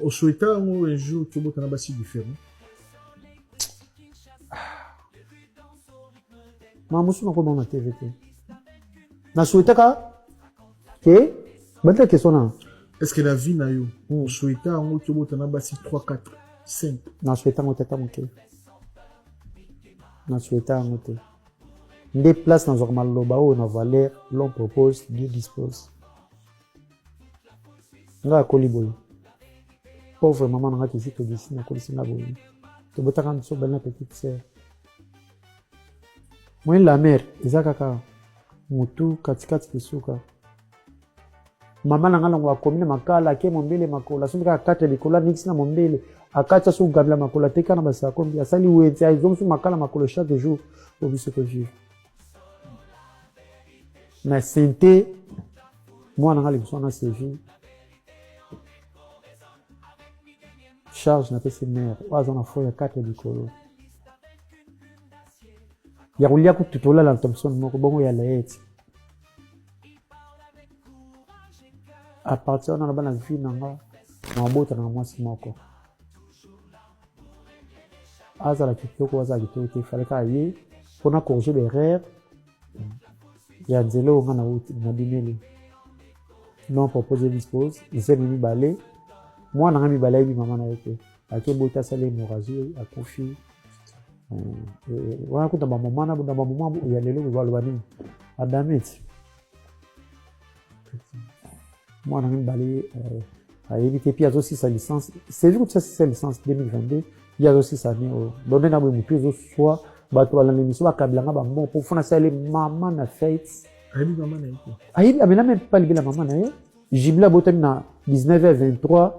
Osouhaita yango un jour tobota na basi différent? Ma mosusu nakoma na TV te. Nasouhaitaka ke bandela question na. Est ce que la vie na yo osouhaita yango tobota na basi 3 4 5? Nasouhaita yango te ata moke. Nasouhaita yango te. Nde place nazwaka maloba oyo na valeur l'homme propose, Dieu dispose. Nga akoli boye, pauvre mama na nga Kizito Gisi, nakolisi nga boye, tobotaka biso bali na petite sœur. Moyen la mère eza kaka mutu katikati kisuka. Mama na nga longo akomi na makala ake mombele makolo asombi kaka 4 likolo aningisi na mombele akati aso kogambela makolo ateka na basakombi asali wenze azongisi makala makolo chaque jour po biso tovivre na sente. Mwana nga liboso wana sevi charge napesi mare oyo aza na fo ya 4 likolo ya kolia kutu tolala na thomson moko bongo ya layeti. À partir wana na bana vie na nga na na mwasi moko azala kitoko, azala kitoko te, fallait kaka ye mpona corriger baerreur ya nzela oyo nga nabimeli. Non propose dispose zemi mibale, mwana nga mibale ayebi mama na ye te, ake bota asali hémorragie akufi. Wana kuta bamoma na bamoma ya lelo baloba nini adameti mwana nga mibale ayebi te. Puis azosisa licence, sevi kutu asisa licence 2022, ye azosisa année oyo. Donc nde na boye motu ezoswa bato balanda émission bakabelanga bambon mpo fona asali mama na fête. Ayebi mama na ye te? Ayebi, amela meme pa libela mama na ye. Jibila abotami na 19h23,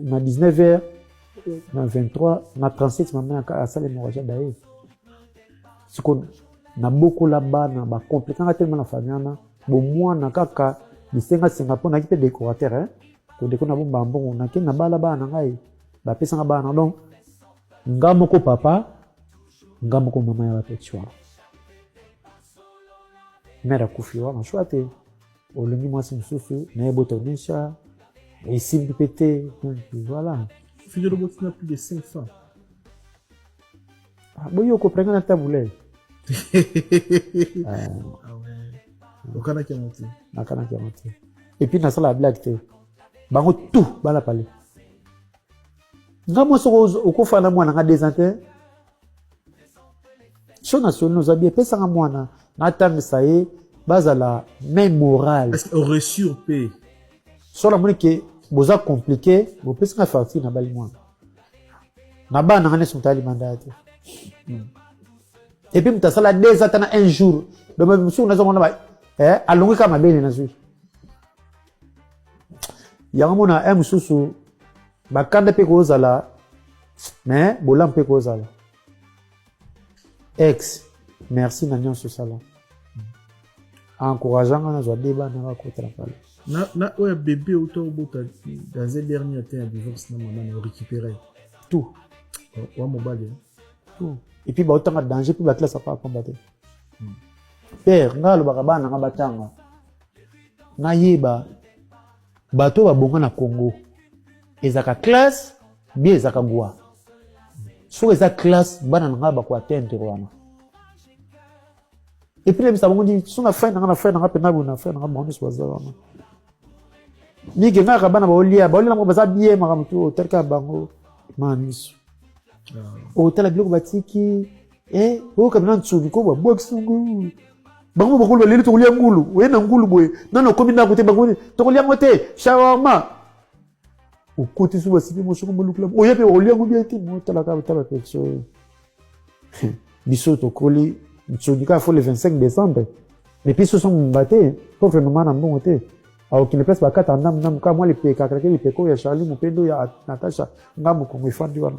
na 19h na 23 na 37 mama asali hémorragie daye. Siko nabokola bana bakomplikanga telema na famille wana, bomwana kaka bisengasenga mpo naki mpe décorateur hein? Kodeko na bomba mbongo nake nabala bana na ngai bapesanga bana. Donc nga moko papa, nga moko mama ya bapeti wana. Mare akufi wana shwa te, olingi mwasi mosusu naye botonesha esimbi mpe te. Donc voilà. Fidèle oboti na plus de 5 femmes. Ah, boyo okoprenge na tabule. Ah ouais. Okanaki yango te? Nakanaki yango te. Et puis nasala blague te, bango tout bana pale. Nga mwa soko okofa na mwana nga 2 ans te, so na soni oza bien, epesanga mwana natangisa ye bazala même morale. Oressure mpe. So namoni ke boza compliqué, bopesanga facture na bali mwana na bana nanga nyonso, moto alimanda ya te. Et puis moto asala 2 ans ata na un jour, donc mosusu nazomona alongi kaka mabele nazwi yango. Mona un mosusu bakanda mpe kozala, mais bolamu mpe kozala. Ex, merci na nyonso osala, encourageant nga nazwa de bana bakotala pale. Na oyo ya bébé outa obota dans un dernier temps ya divorce na mama na récupéré? Tout. Wa mobali? Tout. Et puis baotanga danger mpe baklase apa pamba te. Père nga alobaka bana nga batanga, nayeba bato oyo babonga na Congo ezalaka classe bien, ezalaka gwa. Soki eza classe, bana na ngai bakoatteindre wana. Et puis nayebisa bango ndi so na frère na nga, na frère na nga mpena boye, na frère na nga, bango nyonso baza wana mingi. Ngaka bana baolia, baolia nango baza bien, makambo tu otalika bango maa miso, otala biloko batiki oyoka na nsuni ko babwakisi ngo. Bango bakolo baleli tokolia ngulu, oye na ngulu boye nano okomi ndako te, bango tokolia yango te, shawarma okoti so basipi mosoko molukula oye mpe okolia yango bien te. Motalaka otala peso biso tokoli nsoni kaka fo le 25 décembre. Et puis soso mumba te, pauvre mama na mbongo te, akokende place bakata ndambu ndambu kaka mwa lipeka akalaki lipeka oyo ya Charlie Mopendo ya Natasha nga mokongo efandi wana.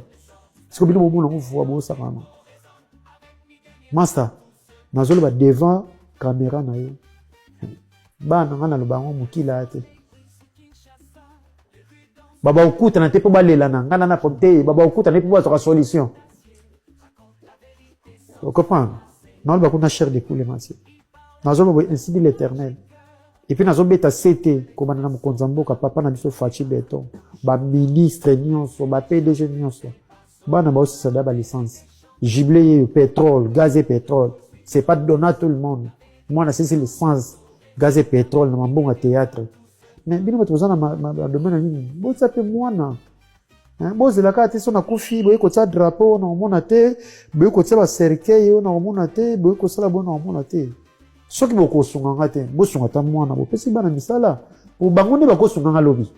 Siko bino bomona yango vua bosakana. Master, nazoloba devant caméra na yo, bana nga naloba yango mokila te, baba okutana te mpo balelana nga na te, baba okutana te mpo bazwaka solution. Ocomprendre? Naloba kuna chair de poule mati, nazoloba boye, ainsi dit l'Éternel. Et puis nazobeta sete kobanda na mokonzi ya mboka, papa na biso Fatshi Béton, baministre nyonso, ba PDG nyonso, bana baosisa da balicence jubilé yeyo, pétrole, gaz et pétrole, c'est pas donné à tout le monde. Mwana asisi licence gaz et pétrole na mambongo ya théâtre. Mais bino bato boza na badomaine nini, botia mpe mwana. Bozela kaka te so nakufi, boye kotia drapeau na komona te, boye kotia bacercueil oyo na komona te, boye kosala boye na komona te. Soki bokosunga nga te, bosunga ata mwana, bopesi bana misala po bango nde bakosunga nga lobi.